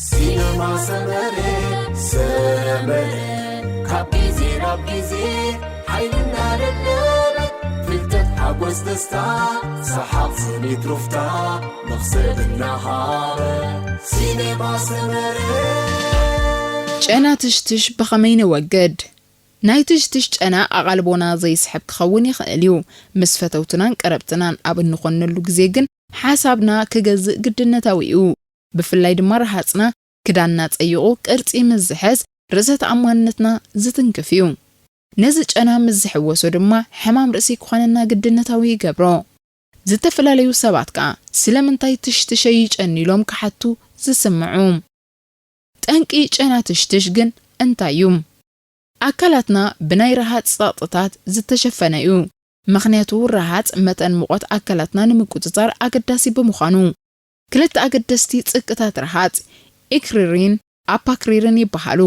ሲነማ ሰመረ ሰመረ ካብ ግዜ ናብ ግዜ ሓይልና ደለበ ፍልጠት ሓጎስ ደስታ ሰሓቕ ስኒት ሩፍታ መኽሰብ እናሃበ ሲነማ ሰመረ ጨና ትሽትሽ ብኸመይ ነወግድ? ናይ ትሽትሽ ጨና ኣቓልቦና ዘይስሕብ ክኸውን ይኽእል እዩ። ምስ ፈተውትናን ቀረብትናን ኣብ እንኾነሉ ግዜ ግን ሓሳብና ክገዝእ ግድነታዊ እዩ። ብፍላይ ድማ ረሃጽና ክዳንና ጸይቑ ቅርጺ ምስ ዝሕዝ ርእሰ ተኣማንነትና ዝትንክፍ እዩ። ነዚ ጨና ምስ ዝሕወሶ ድማ ሕማም ርእሲ ክኾነና ግድነታዊ ይገብሮ። ዝተፈላለዩ ሰባት ከኣ ስለምንታይ ትሽትሸይ ይጨኒ ኢሎም ክሓቱ ዝስምዑ። ጠንቂ ጨና ትሽትሽ ግን እንታይ እዩ? ኣካላትና ብናይ ረሃጽ ጸቕጥታት ዝተሸፈነ እዩ። ምኽንያቱ ረሃጽ መጠን ሙቐት ኣካላትና ንምቁጽጻር ኣገዳሲ ብምዃኑ። ክልተ ኣገደስቲ ጽቅታት ረሃጽ ኢክሪሪን ኣፓክሪሪን ይበሃሉ።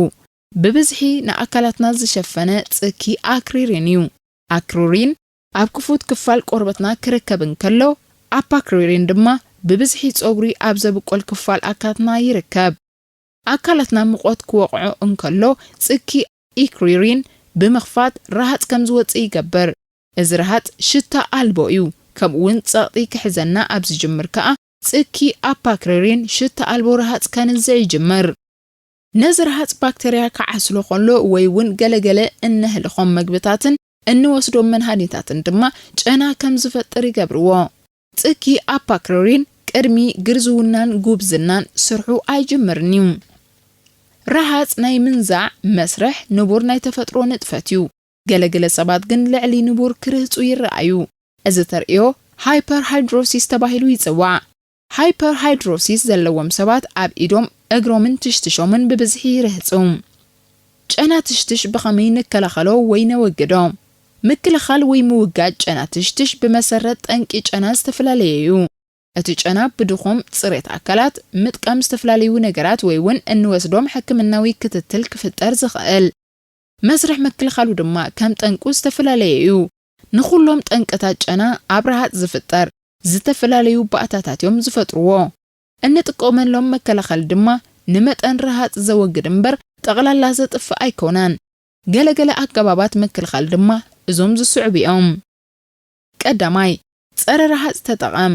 ብብዝሒ ንኣካላትና ዝሸፈነ ጽኪ ኣክሪሪን እዩ። ኣክሪሪን ኣብ ክፉት ክፋል ቆርበትና ክርከብ እንከሎ ኣፓክሪሪን ድማ ብብዝሒ ጸጉሪ ኣብ ዘብቆል ክፋል ኣካላትና ይርከብ። ኣካላትና ሙቐት ክወቕዖ እንከሎ ጽኪ ኢክሪሪን ብምኽፋት ረሃጽ ከም ዝወጽእ ይገብር። እዚ ረሃጽ ሽታ ኣልቦ እዩ። ከምኡ እውን ጸቕጢ ክሕዘና ኣብ ዝጅምር ከኣ ጽኪ ኣፓክሪሪን ሽታ ኣልቦ ረሃጽ ከንዝዕ ይጅምር። ነዚ ረሃጽ ባክተርያ ክዓስሎ ከሎ ወይ እውን ገለገለ እነህልኾም መግብታትን እንወስዶም መድሃኒታትን ድማ ጨና ከም ዝፈጥር ይገብርዎ። ጽኪ ኣፓክሪሪን ቅድሚ ግርዝውናን ጉብዝናን ስርሑ ኣይጅምርን እዩ። ረሃጽ ናይ ምንዛዕ መስርሕ ንቡር ናይ ተፈጥሮ ንጥፈት እዩ። ገለገለ ሰባት ግን ልዕሊ ንቡር ክርህጹ ይረኣዩ። እዚ ተርእዮ ሃይፐርሃይድሮሲስ ተባሂሉ ይጽዋዕ። ሃይፐርሃይድሮሲስ ዘለዎም ሰባት ኣብ ኢዶም፣ እግሮምን ትሽትሾምን ብብዝሒ ይርህጹ። ጨና ትሽትሽ ብኸመይ ንከላኸሎ ወይ ነወግዶ? ምክልኻል ወይ ምውጋድ ጨና ትሽትሽ ብመሰረት ጠንቂ ጨና ዝተፈላለየ እዩ። እቲ ጨና ብድኹም ጽሬት ኣካላት ምጥቃም ዝተፈላለዩ ነገራት ወይ እውን እንወስዶም ሕክምናዊ ክትትል ክፍጠር ዝኽእል። መስርሕ ምክልኻሉ ድማ ከም ጠንቁ ዝተፈላለየ እዩ። ንኹሎም ጠንቅታት ጨና ኣብ ረሃጽ ዝፍጠር ዝተፈላለዩ ባእታታት እዮም ዝፈጥርዎ። እንጥቀመሎም መከላኸሊ ድማ ንመጠን ረሃጽ ዘወግድ እምበር ጠቕላላ ዘጥፍእ ኣይኮነን። ገለገለ ኣገባባት ምክልኻል ድማ እዞም ዝስዕቡ እዮም። ቀዳማይ፣ ጸረ ረሃጽ ተጠቐም።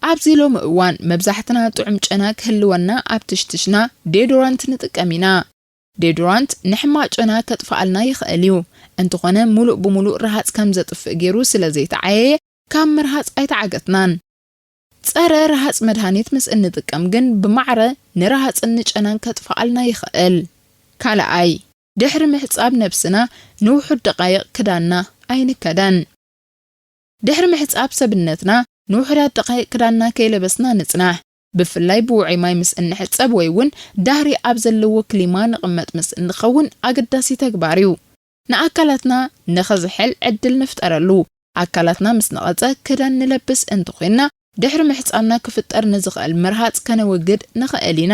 ኣብዚ ሎሚ እዋን መብዛሕትና ጥዑም ጨና ክህልወና ኣብ ትሽትሽና ዴዶራንት ንጥቀም ኢና። ዴዶራንት ንሕማቕ ጨና ከጥፍኣልና ይኽእል እዩ። እንተኾነ፣ ሙሉእ ብሙሉእ ረሃጽ ከም ዘጥፍእ ገይሩ ስለ ዘይተዓየየ፣ ካብ ምርሃጽ ኣይተዓገትናን። ጸረ ረሃጽ መድሃኒት ምስ እንጥቀም ግን ብማዕረ ንረሃጽን ንጨናን ከጥፍኣልና ይኽእል። ካልኣይ፣ ድሕሪ ምሕጻብ ነብስና ንውሑድ ደቓይቕ ክዳንና ኣይንከደን። ድሕሪ ምሕጻብ ሰብነትና ንውሑዳት ደቓይቕ ክዳንና ከይለበስና ንጽናሕ። ብፍላይ ብውዑይ ማይ ምስ እንሕጸብ ወይ እውን ዳህሪ ኣብ ዘለዎ ክሊማ ንቕመጥ ምስ እንኸውን ኣገዳሲ ተግባር እዩ። ንኣካላትና ንኸዝሕል ዕድል ንፍጠረሉ። ኣካላትና ምስ ነቐጸ ክዳን ንለብስ እንተኾይንና ድሕሪ ምሕጻብና ክፍጠር ንዝኽእል ምርሃጽ ከነወግድ ንኽእል ኢና።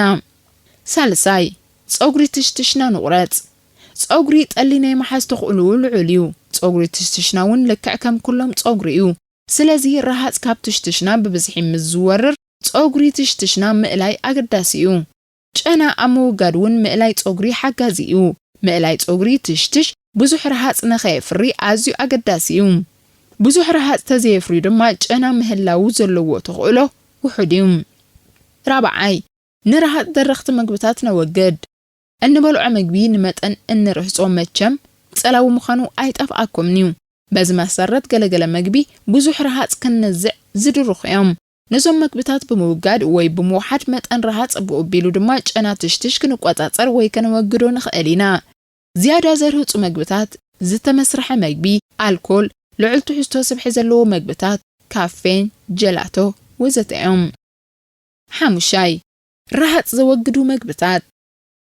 ሳልሳይ፣ ጸጉሪ ትሽትሽና ንቑረጽ። ጸጉሪ ጠሊ ናይ ምሓዝ ተኽእልኡ ልዑል እዩ። ጸጉሪ ትሽትሽና እውን ልክዕ ከም ኩሎም ጸጉሪ እዩ። ስለዚ ረሃጽ ካብ ትሽትሽና ብብዝሒ ምስ ዝወርር ጸጉሪ ትሽትሽና ምእላይ ኣገዳሲ እዩ። ጨና ኣብ ምውጋድ እውን ምእላይ ጸጉሪ ሓጋዚ እዩ። ምእላይ ጸጉሪ ትሽትሽ ብዙሕ ረሃጽ ንኸየፍሪ ኣዝዩ ኣገዳሲ እዩ። ብዙሕ ረሃጽ ተዘየፍርዩ ድማ ጨና ምህላው ዘለዎ ተኽእሎ ውሑድ እዩ። ራብዓይ፣ ንረሃጽ ደረኽቲ መግብታት ነወግድ። እንበልዖ መግቢ ንመጠን እንርህጾ መቸም ጸላዊ ምዃኑ ኣይጠፍኣኩምን እዩ። በዚ መሰረት ገለገለ መግቢ ብዙሕ ረሃጽ ከነዝዕ ዝድርኹ እዮም። ነዞም መግብታት ብምውጋድ ወይ ብምውሓድ መጠን ረሃጽ ብኡ ኣቢሉ ድማ ጨና ትሽትሽ ክንቆጻጸር ወይ ከነወግዶ ንኽእል ኢና። ዝያዳ ዘርህጹ መግብታት፣ ዝተመስርሐ መግቢ፣ ኣልኮል፣ ልዑል ትሕዝቶ ስብሒ ዘለዎ መግብታት፣ ካፌን፣ ጀላቶ ወዘተ እዮም። ሓሙሻይ፣ ረሃጽ ዘወግዱ መግብታት።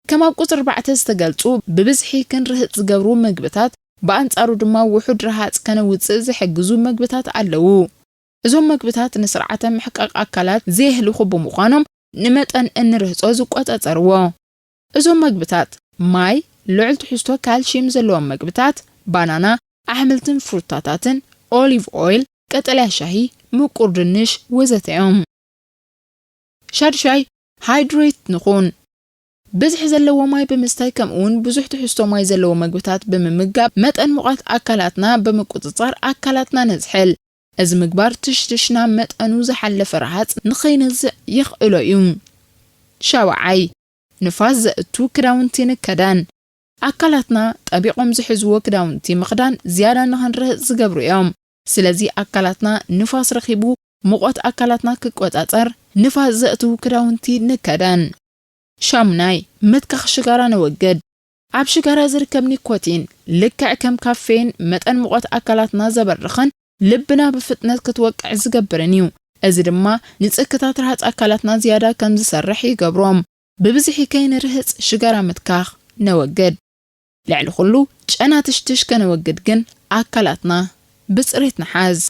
ከም ኣብ ቁጽሪ ኣርባዕተ ዝተገልጹ ብብዝሒ ክንርህጽ ዝገብሩ መግብታት ብኣንጻሩ ድማ ውሑድ ረሃጽ ከነውጽእ ዝሕግዙ መግብታት ኣለዉ። እዞም መግብታት ንስርዓተ ምሕቃቕ ኣካላት ዘየህልኹ ብምዃኖም ንመጠን እንርህጾ ዝቆጻጸርዎ። እዞም መግብታት ማይ፣ ልዑል ትሕዝቶ ካልሽየም ዘለዎም መግብታት፣ ባናና፣ ኣሕምልትን ፍሩታታትን፣ ኦሊቭ ኦይል፣ ቀጠልያ ሻሂ፣ ምቁር ድንሽ ወዘተ እዮም። ሻድሻይ፣ ሃይድሬት ንኹን። ብዝሒ ዘለዎ ማይ ብምስታይ ከምኡውን ብዙሕ ትሕዝቶ ማይ ዘለዎ መግብታት ብምምጋብ መጠን ሙቐት ኣካላትና ብምቁጽጻር ኣካላትና ነዝሕል። እዚ ምግባር ትሽትሽ ናብ መጠኑ ዝሓለፈ ረሃጽ ንኸይነዝዕ የኽእሎ እዩ። ሻውዓይ፣ ንፋስ ዘእቱ ክዳውንቲ ንከደን። ኣካላትና ጠቢቖም ዝሕዝዎ ክዳውንቲ ምኽዳን ዝያዳ ንኸንርህጽ ዝገብሩ እዮም። ስለዚ ኣካላትና ንፋስ ረኺቡ ሙቐት ኣካላትና ክቆጻጸር ንፋስ ዘእትዉ ክዳውንቲ ንከደን። ሻሙናይ፣ ምትካኽ ሽጋራ ነወግድ። ኣብ ሽጋራ ዝርከብ ኒኮቲን ልክዕ ከም ካፌን መጠን ሙቐት ኣካላትና ዘበርኽን ልብና ብፍጥነት ክትወቅዕ ዝገብርን እዩ። እዚ ድማ ንጽክታት ርሃጽ ኣካላትና ዝያዳ ከም ዝሰርሕ ይገብሮም። ብብዝሒ ከይንርህጽ ሽጋራ ምትካኽ ነወግድ። ልዕሊ ኩሉ ጨና ትሽትሽ ከነወግድ ግን ኣካላትና ብጽሬት ንሓዝ።